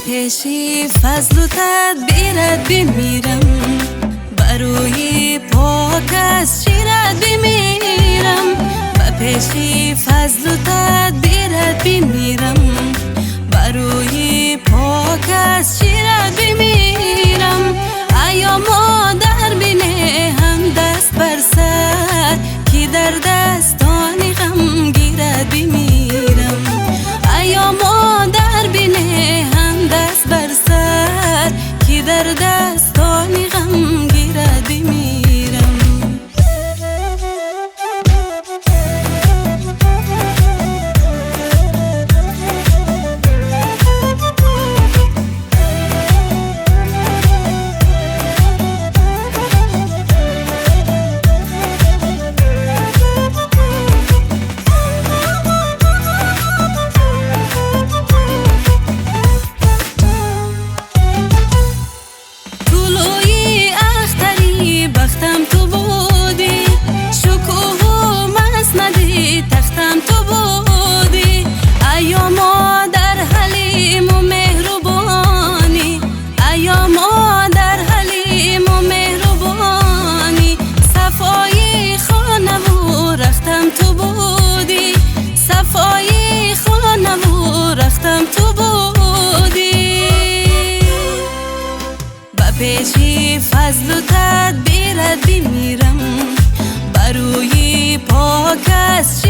Пеши фазлу тадбират бимирам, барои пок аз шират бимирам. Ба пеши фазлу тадбират бимирам, барои пок аз шират бимирам. Ая модар бинеҳам даст бар сар, ки дар дастони ғам гирад бимирам. Ая модар бинеҳам даст бар сар, ки дар дастони ғам гирад бимирам. Сафои хонаву рахтам ту будӣ. Ба пеши фазлу тадбират бимирам, барои пок аз